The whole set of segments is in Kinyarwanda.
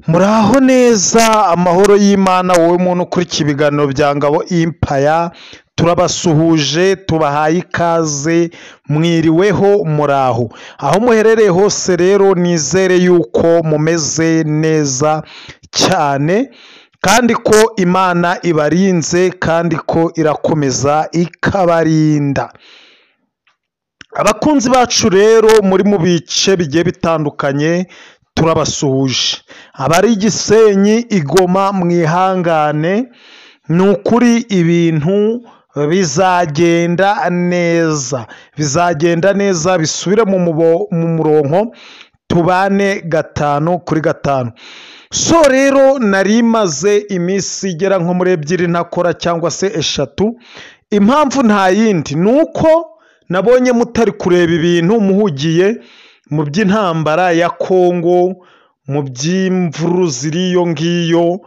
Muraho neza, amahoro y'Imana wowe muntu ukurikiye ibiganiro bya Ngabo Empire, turabasuhuje, tubahaye ikaze, mwiriweho, muraho. Aho muherereye hose rero nizere yuko mumeze neza cyane, kandi ko Imana ibarinze, kandi ko irakomeza ikabarinda. Abakunzi bacu rero muri mu bice bigiye bitandukanye turabasuhuje. Abari Gisenyi, i Goma, mwihangane, ni ukuri ibintu bizagenda neza, bizagenda neza, bisubire mu murongo, tubane 5 kuri 5. So rero nari maze iminsi igera nko muri 2 ntakora cyangwa se 3, impamvu nta yindi ni uko nabonye mutari kureba ibintu muhugiye mu by'intambara ya Kongo, mu by'imvururu ziri iyo ngiyo.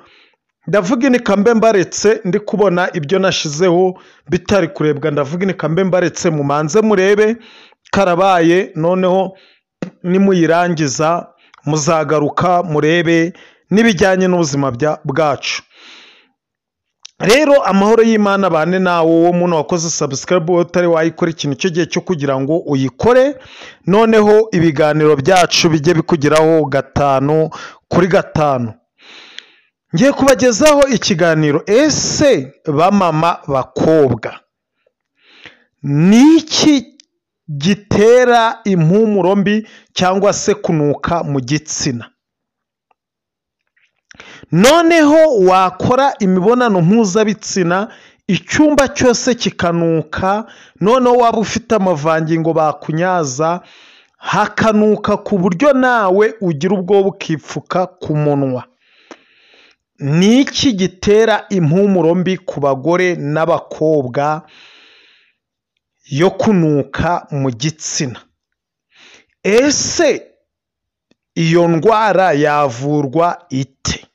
Ndavuga inika mbe mbaretse, ndi kubona ibyo nashizeho bitari kurebwa, ndavuga inika mbe mbaretse, mumanze murebe karabaye, noneho nimuyirangiza muzagaruka murebe n'ibijyanye n'ubuzima bwacu. Rero amahoro y'Imana bane nawe, wowe muntu wakoze subscribe, wowe utari wayikora, ikintu cyo gihe cyo kugira ngo uyikore, noneho ibiganiro byacu bijye bikugeraho 5 kuri 5. Ngiye kubagezaho ikiganiro, ese bamama bakobwa, ni iki gitera impumuro mbi cyangwa se kunuka mu gitsina? Noneho wakora imibonano mpuzabitsina icyumba cyose kikanuka, noneho waba ufite amavangingo bakunyaza hakanuka ku buryo nawe ugira ubwoba ukipfuka ku munwa. Ni iki gitera impumuro mbi ku bagore n'abakobwa yo kunuka mu gitsina? Ese iyo ndwara yavurwa ite?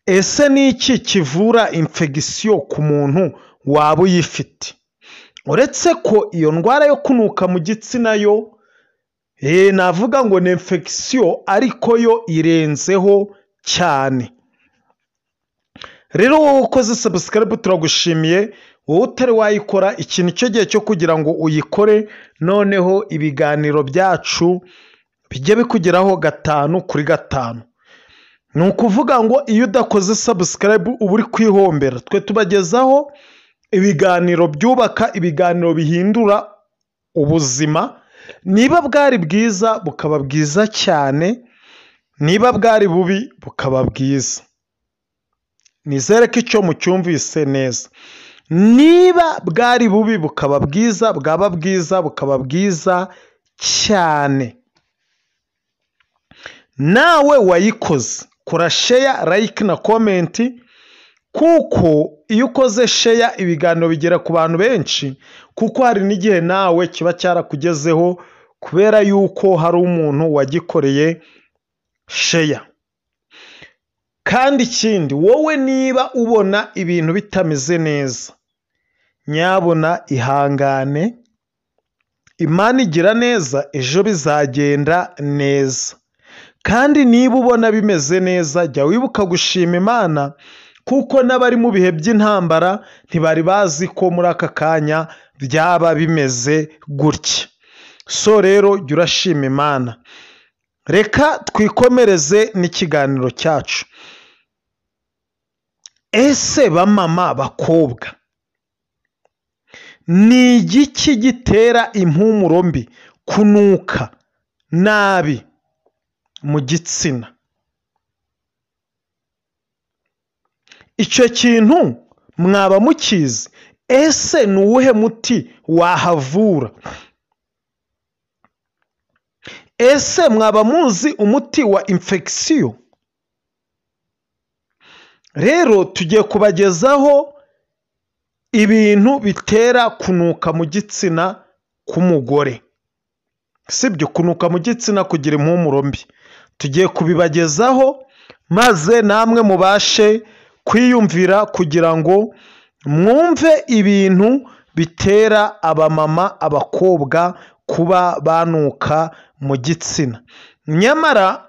Ese ni iki kivura infegisiyo ku muntu waba uyifite? Uretse ko iyo ndwara yo kunuka mu gitsina yo, navuga ngo ni infegisiyo, ariko yo irenzeho cyane. Rero wowe ukoze subscribe turagushimiye, wowe utari wayikora, ikintu cyo gihe cyo kugira ngo uyikore, noneho ibiganiro byacu bijye bikugeraho 5 kuri 5. Ni ukuvuga ngo iyo udakoze subscribe uba uri kwihombera. Twe tubagezaho ibiganiro byubaka, ibiganiro bihindura ubuzima, niba bwari bwiza bukaba bwiza cyane, niba bwari bubi bukaba bwiza. Nizere ko icyo mucyumvise neza. Niba bwari bubi bukaba bwiza, bwaba bwiza bukaba bwiza cyane. Nawe wayikoze, kora share, like na comment, kuko iyo ukoze share ibiganiro bigera ku bantu benshi, kuko hari n'igihe nawe kiba cyarakugezeho kubera yuko hari umuntu wagikoreye share. Kandi ikindi, wowe niba ubona ibintu bitameze neza, nyabona ihangane, Imana igira neza, ejo bizagenda neza. Kandi niba ubona bimeze neza, jya wibuka gushima Imana, kuko n'abari mu bihe by'intambara ntibari bazi ko muri aka kanya byaba bimeze gutya. So rero jya urashima Imana. Reka twikomereze n'ikiganiro cyacu. Ese bamama bakobwa, ni igiki gitera impumuro mbi, kunuka nabi mu gitsina? Icyo kintu mwaba mukizi? Ese ni uwuhe muti wahavura? Ese mwaba muzi umuti wa infegisiyo? Rero tugiye kubagezaho ibintu bitera kunuka mu gitsina k'umugore. Sibyo, kunuka mu gitsina, kugira impumuro mbi, tugiye kubibagezaho maze namwe mubashe kwiyumvira kugira ngo mwumve ibintu bitera abamama, abakobwa kuba banuka mu gitsina. Nyamara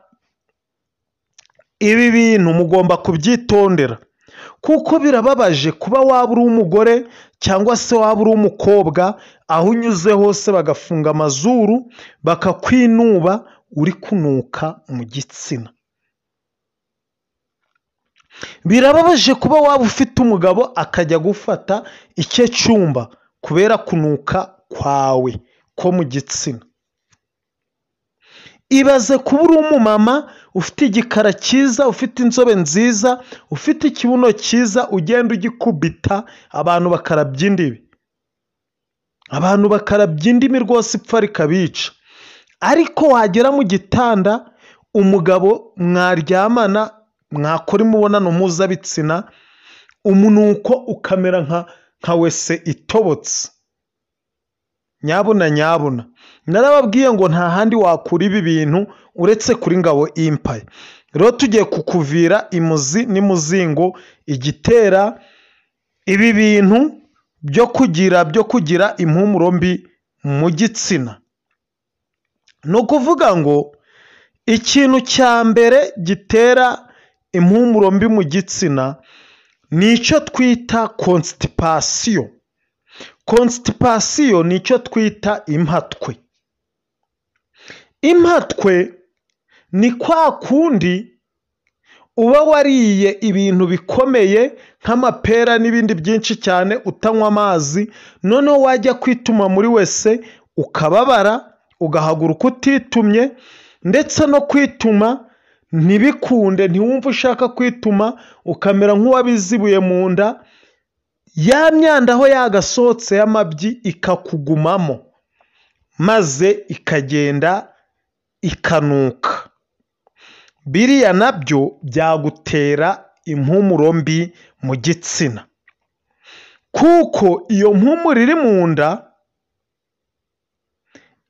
Ibi bintu mugomba kubyitondera, kuko birababaje kuba waba uri umugore cyangwa se waba uri umukobwa, aho unyuze hose bagafunga amazuru bakakwinuba uri kunuka mu gitsina. Birababaje kuba waba ufite umugabo akajya gufata icye cyumba kubera kunuka kwawe ko mu gitsina. Ibaze kuba uri umumama ufite igikara cyiza, ufite inzobe nziza, ufite ikibuno cyiza, ugenda ugikubita abantu bakarabya indimi, abantu bakarabya indimi rwose ipfa rikabica. Ariko wagera mu gitanda umugabo mwaryamana, mwakora imibonano mpuzabitsina, umunuko ukamera nka wese itobotse. Nyabuna nyabuna, narababwiye ngo nta handi wakura ibi bintu uretse kuri Ngabo Empire. Rero tugiye kukuvira imuzi n'imuzingo igitera ibi bintu byo kugira impumuro mbi mu gitsina. Ni ukuvuga ngo ikintu cya mbere gitera impumuro mbi mu gitsina ni icyo twita constipation. Constipation ni icyo twita impatwe. Impatwe ni kwa kundi uba wariye ibintu bikomeye nk'amapera n'ibindi byinshi cyane, utanywa amazi, noneho wajya kwituma muri wese ukababara, ugahaguruka utitumye, ndetse no kwituma ntibikunde, ntiwumve ushaka kwituma, ukamera nk'uwabizibuye mu nda, ya myanda aho yagasohotse y'amabyi ikakugumamo, maze ikagenda ikanuka. Biriya nabyo byagutera impumuro mbi mu gitsina, kuko iyo mpumuro iri mu nda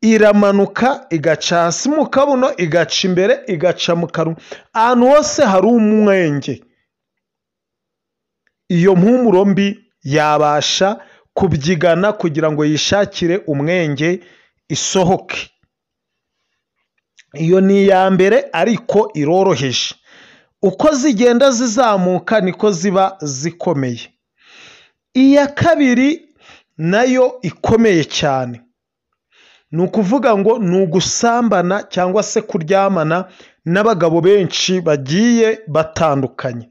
iramanuka igaca hasi mu kabuno, igaca imbere, igaca mu kanwa, ahantu hose hari umwenge. Iyo mpumuro mbi yabasha kubyigana kugira ngo yishakire umwenge isohoke. Iyo ni iya mbere ariko iroroheje. Uko zigenda zizamuka niko ziba zikomeye. Iya kabiri nayo ikomeye cyane, ni ukuvuga ngo ni ugusambana cyangwa se kuryamana n'abagabo benshi bagiye batandukanye.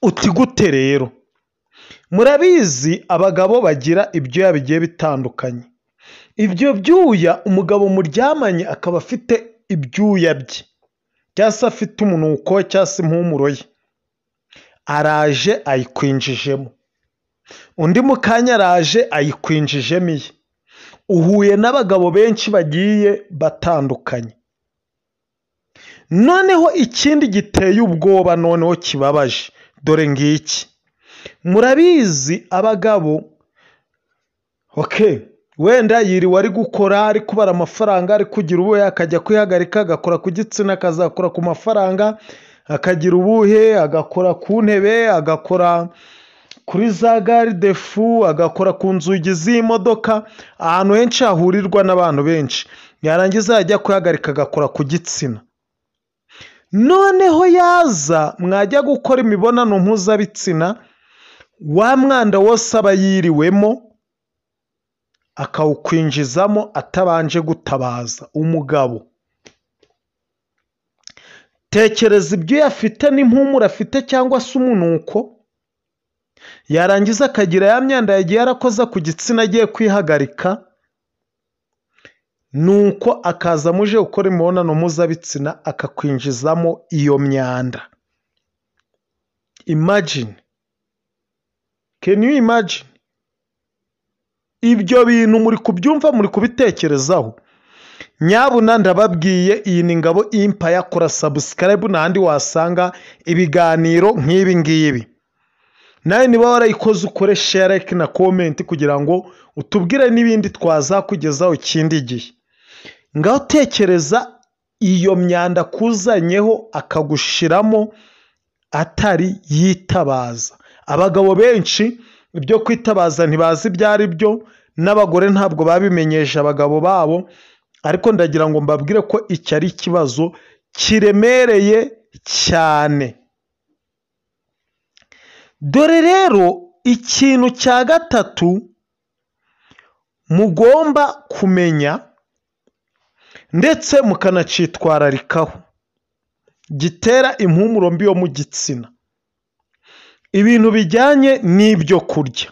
Uti gute rero? Murabizi abagabo bagira ibyuya bigiye bitandukanye. Ibyo byuya umugabo muryamanye akaba afite ibyuya bye, cyangwa se afite umunuko cyangwa se impumuro ye, araje ayikwinjijemo, undi mu kanya araje ayikwinjijemo iye. Uhuye n'abagabo benshi bagiye batandukanye. Noneho ikindi giteye ubwoba, noneho kibabaje, dore ngiki. Murabizi abagabo, okay, wenda yiriwe ari gukora, ari kubara amafaranga, ari kugira ubuhe, akajya kwihagarika, agakora ku gitsina, akazakora ku mafaranga, akagira ubuhe, agakora ku ntebe, agakora kuri za garidefu, agakora ku nzugi z'imodoka, ahantu henshi hahurirwa n'abantu benshi. Yarangiza yajya kwihagarika agakora ku gitsina. Noneho yaza mwajya gukora imibonano mpuzabitsina, wa mwanda wose aba yiriwemo akawukwinjizamo atabanje gutabaza. Umugabo, tekereza ibyo afite n'impumuro afite cyangwa se umunuko, yarangiza akagira ya myanda yagiye arakoza ku gitsina agiye kwihagarika, nuko akaza muje gukora imibonano mpuzabitsina akakwinjizamo iyo myanda. Imagine, can you imagine? Ibyo bintu muri kubyumva, muri kubitekerezaho? Nyabuna ndababwiye, iyi ni Ngabo Empire, kora subscribe n'ahandi wasanga ibiganiro nk'ibi ngibi. Nawe niba warayikoze ukore share, like na comment kugira ngo utubwire n'ibindi twazakugezaho ikindi gihe. Ngaho tekereza iyo myanda kuzanyeho akagushiramo atari yitabaza. Abagabo benshi ibyo kwitabaza ntibazi ibyo ari byo, n'abagore ntabwo babimenyesha abagabo babo, ariko ndagira ngo mbabwire ko iki ari ikibazo kiremereye cyane. Dore rero ikintu cya gatatu mugomba kumenya ndetse mukanacitwararikaho gitera impumuro mbi yo mu gitsina, ibintu bijyanye n'ibyo kurya.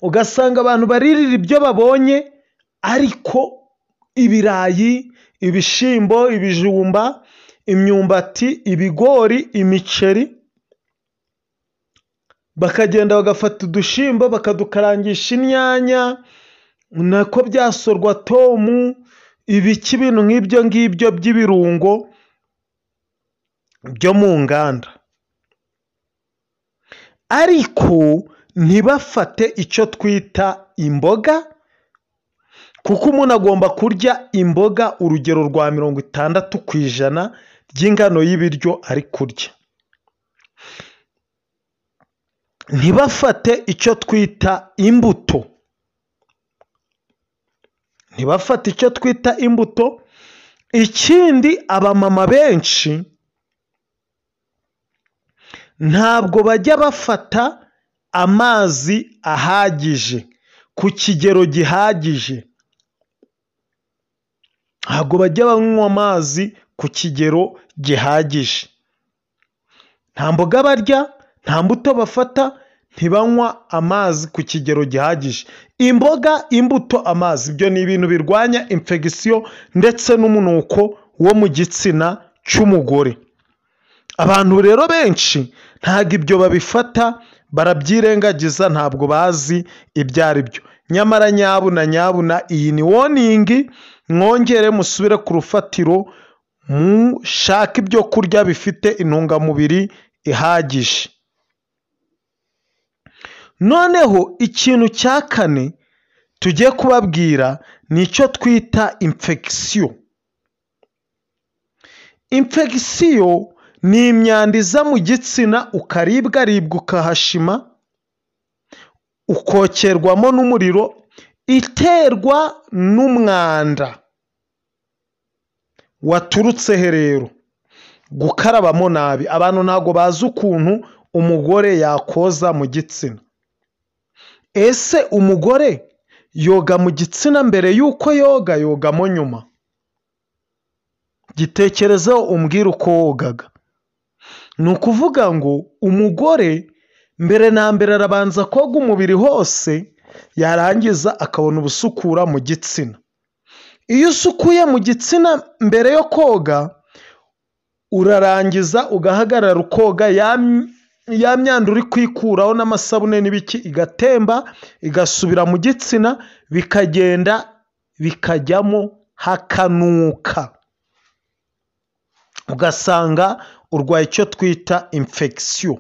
Ugasanga abantu baririra ibyo babonye, ariko ibirayi, ibishyimbo, ibijumba, imyumbati, ibigori, imiceri, bakagenda bagafata udushimbo bakadukarangisha inyanya, nako byasorwa tomu, ibiki, ibintu nk'ibyo ngibyo by'ibirungo byo mu nganda, ariko ntibafate icyo twita imboga, kuko umuntu agomba kurya imboga urugero rwa 60% ry'ingano y'ibiryo ari kurya. Ntibafate icyo twita imbuto, ntibafate icyo twita imbuto. Ikindi, abamama benshi ntabwo bajya bafata amazi ahagije ku kigero gihagije, ntabwo bajya banywa amazi ku kigero gihagije. Nta mboga barya, nta mbuto bafata, ntibanywa amazi ku kigero gihagije. Imboga, imbuto, amazi, ibyo ni ibintu birwanya infegisiyo ndetse n'umunuko wo mu gitsina cy'umugore. Abantu rero benshi ntabwo ibyo babifata, barabyirengagiza, ntabwo bazi ibyo ari byo. Nyamara nyabuna nyabuna, iyi ni warning, mwongere musubire ku rufatiro, mushake ibyo kurya bifite intungamubiri ihagije. Noneho ikintu cya kane tugiye kubabwira ni icyo twita infegisiyo. Infegisiyo ni imyanda iza mu gitsina, ukaribwaribwa, ukahashima, ukokerwamo n'umuriro, iterwa n'umwanda waturutse he rero? Gukarabamo nabi. Abantu ntabwo bazi ukuntu umugore yakoza mu gitsina. Ese umugore yoga mu gitsina mbere y'uko yoga, yogamo nyuma? Gitekerezeho umbwire uko wogaga. Ni ukuvuga ngo umugore mbere na mbere arabanza koga umubiri hose, yarangiza akabona ubusukura mu gitsina. Iyo usukuye mu gitsina mbere yo koga, urarangiza ugahagarara ukoga, ya myanda uri kwikuraho n'amasabune n'ibiki igatemba igasubira mu gitsina, bikagenda bikajyamo hakanuka, ugasanga urwaye icyo twita infegisiyo.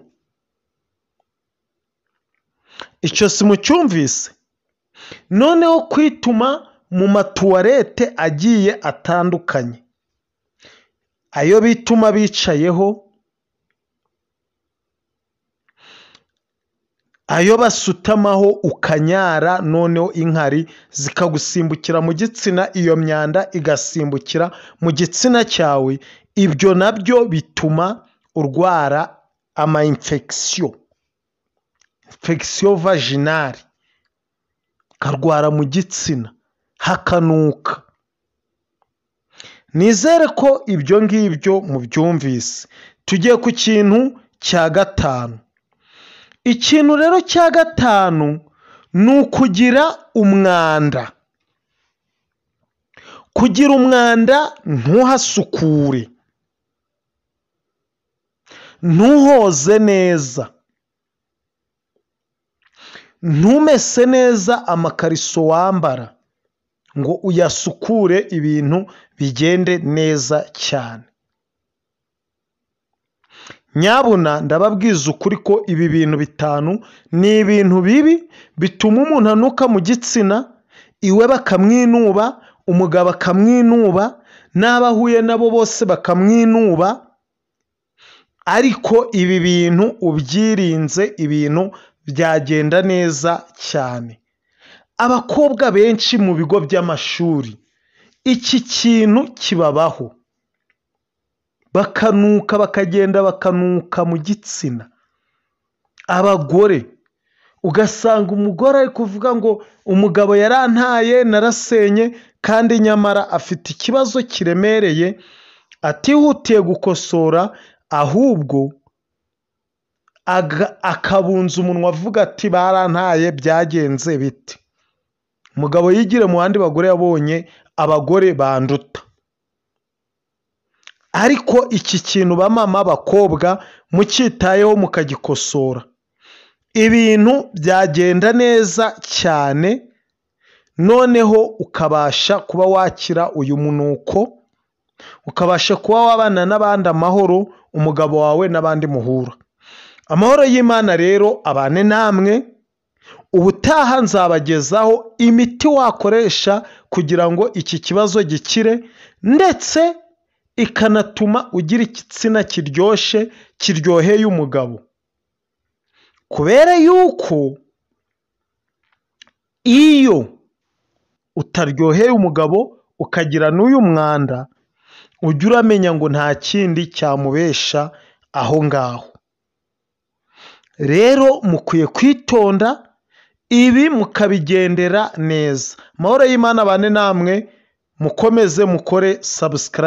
Icyo si mucyumvise? Noneho kwituma mu matuwarete agiye atandukanye, ayo bituma bicayeho, ayo basutamaho, ukanyara, noneho inkari zikagusimbukira mu gitsina, iyo myanda igasimbukira mu gitsina cyawe. Ibyo nabyo bituma urwara ama infegisiyo, infegisiyo vaginale, ukarwara mu gitsina hakanuka. Nizere ko ibyo ngibyo mubyumvise. Tugiye ku kintu cya gatanu. Ikintu rero cya gatanu ni ukugira umwanda. Kugira umwanda ntuhasukure, ntuhoze neza, ntumese neza amakariso wambara ngo uyasukure, ibintu bigende neza cyane. Nyabuna ndababwiza ukuri ko ibi bintu bitanu ni ibintu bibi bituma umuntu anuka mu gitsina, iwe bakamwinuba, umugabo akamwinuba, n'abo ahuye nabo bose bakamwinuba. Ariko ibi bintu ubyirinze, ibintu byagenda neza cyane. Abakobwa benshi mu bigo by'amashuri, Iki kintu kibabaho, bakanuka, bakagenda bakanuka mu gitsina. Abagore ugasanga umugore ari kuvuga ngo umugabo yarantaye narasenye, kandi nyamara afite ikibazo kiremereye atihutiye gukosora, ahubwo akabunza umunwa avuga ati barantaye byagenze bite. Umugabo yigire mu bandi bagore yabonye abagore banduta. Ariko iki kintu bamama abakobwa mucyitayeho mukagikosora, ibintu byagenda neza cyane, noneho ukabasha kuba wakira uyu munuko, ukabasha kuba wabana n'abandi amahoro, umugabo wawe n'abandi muhura. Amahoro y'Imana rero abane namwe. Ubutaha nzabagezaho imiti wakoresha kugira ngo iki kibazo gikire, ndetse ikanatuma ugira igitsina kiryoshye kiryoheye umugabo. Kubera yuko iyo utaryoheye umugabo ukagira n'uyu mwanda, ujya uramenya ngo nta kindi cyamubesha aho ngaho. Rero mukwiye kwitonda, ibi mukabigendera neza. Amahoro y'Imana abane namwe, mukomeze mukore subscribe.